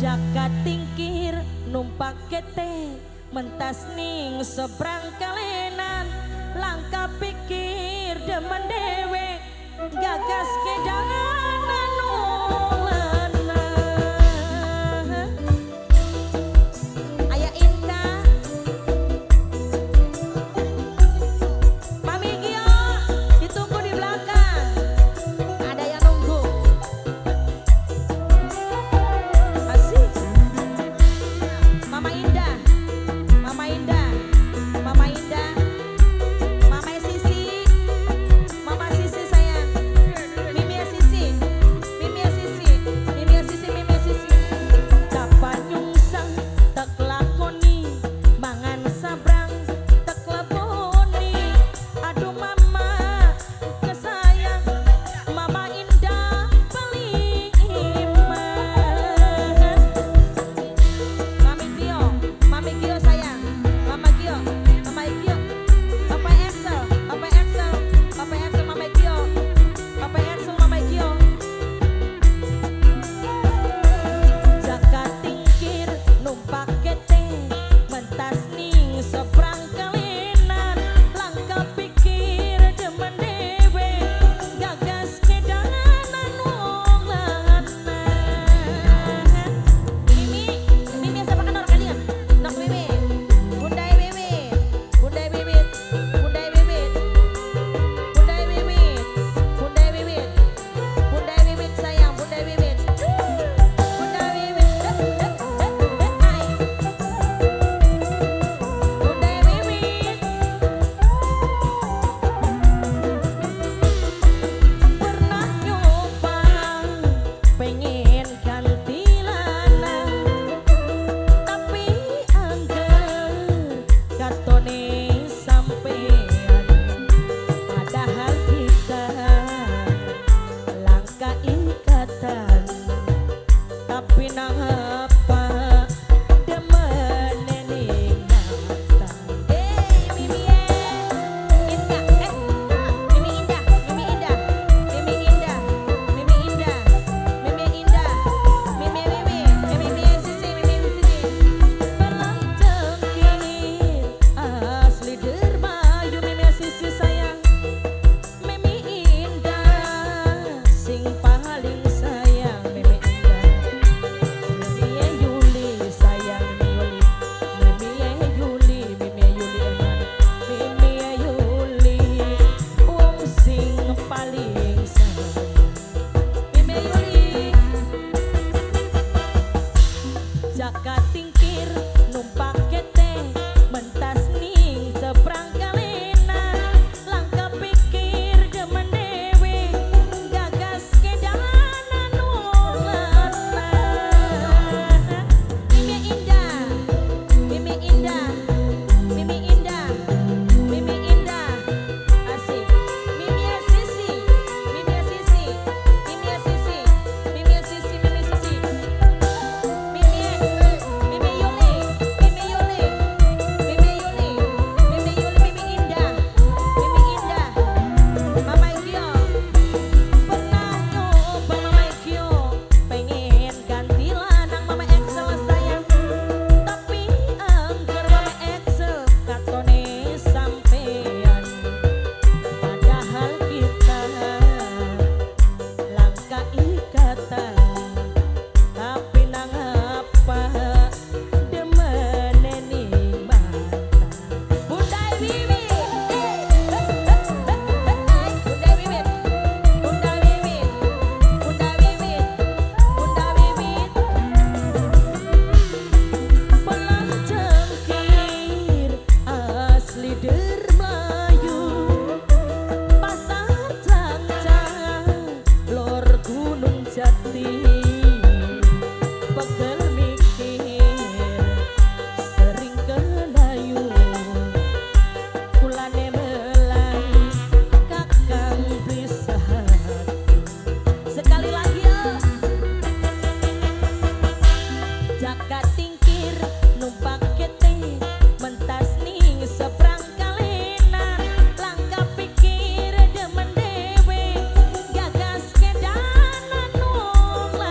Jaka Tingkir numpak kete mentas ning seberang kalenan langka pikir demen dewe gagas kedangan anu lanang. Aya Inka Mami Gio ditunggu di belakang, ada yang nunggu. Asik. Mama Indah, Mama Indah, Mama Indah, Mama Sisi, Mama Sisi sayang, Mimi Sisi, Mimi Sisi, Mimi Sisi, Mimi Sisi. Kapan nyungsang tek lakoni, mangan sabrang tek leboni. Aduh mama kesayang, Mama Indah beli iman. Mami Gio, Mami Gio sayang, Mama Gio, Mama Gio, Papa Axel, Papa Axel, Papa Axel, Mama Gio, Papa Axel, Mama Gio. Jaka Tingkir numpak kete mentas ning seberang kalinan langka pikir demen dewe gagas kedangan wong lanang. Mimi, Mimi siapa kan orang kalian? Nok Mimi, Bunda Wiwit, Bunda Wiwit, Bunda Wiwit, Bunda Wiwit, Bunda Wiwit, Bunda Wiwit sayang, Bunda Wiwit, Bunda Wiwit, ai. Bunda Wiwit. Pernah nyoba pengen ganti lanang, tapi angger katone sampean. Padahal kita langka ikatan, tapi nang apa demen ning mata. Mimi Indah, Mimi Indah, Mimi Indah, Mimi Indah, Mimi Indah, Mimi Indah, Mimi Mimi, Mimi Mimi Sisi, Mimi Sisi. Pelang cengkir asli dermayu Mimi Sisi sayang, Mimi Indah sing paling sayang Mimi Indah. Mimi Yuli sayang Mimi Yuli, Mimi Yuli, Mimi Yuli eman, Mimi Yuli wong sing paling sayang. Mimi Yuli. Jaka Tingkir numpak kete mentas ning seberang kalinan langka pikir demen dewe gagas kedangan wong lanang. Mimi Indah, Mimi Indah, Mimi Indah, Mimi Indah, asik. Mimi Sisi, Mimi Sisi, Mimi Sisi, Mimi Sisi, Mimi Sisi. Mimi, Mimi Yuli, Mimi Yuli, Mimi Yuli, Mimi Yuli, Mimi Indah, Mimi Indah, Mama Gio. Pernah nyoba Mama Gio pengen ganti lanang Mama Axel sayang, tapi angger Mama Axel katone sampean. Padahal kita langka ikatan, tapi nang apa demen ning mata. Bunda Wiwit, Bunda Wiwit, Bunda Wiwit, Bunda Wiwit, Bunda Wiwit. Pelang cengkir asli dermayu pasar Cangcang lor Gunung Jati pegel mikir sering kelayu kulane melang kakang bisa hati. Sekali lagi ya. Jaka Tingkir numpak kete mentas ning seberang kalinan langka pikir demen dewe gagas kedanan wong lanang.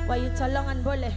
Wayu colongan boleh.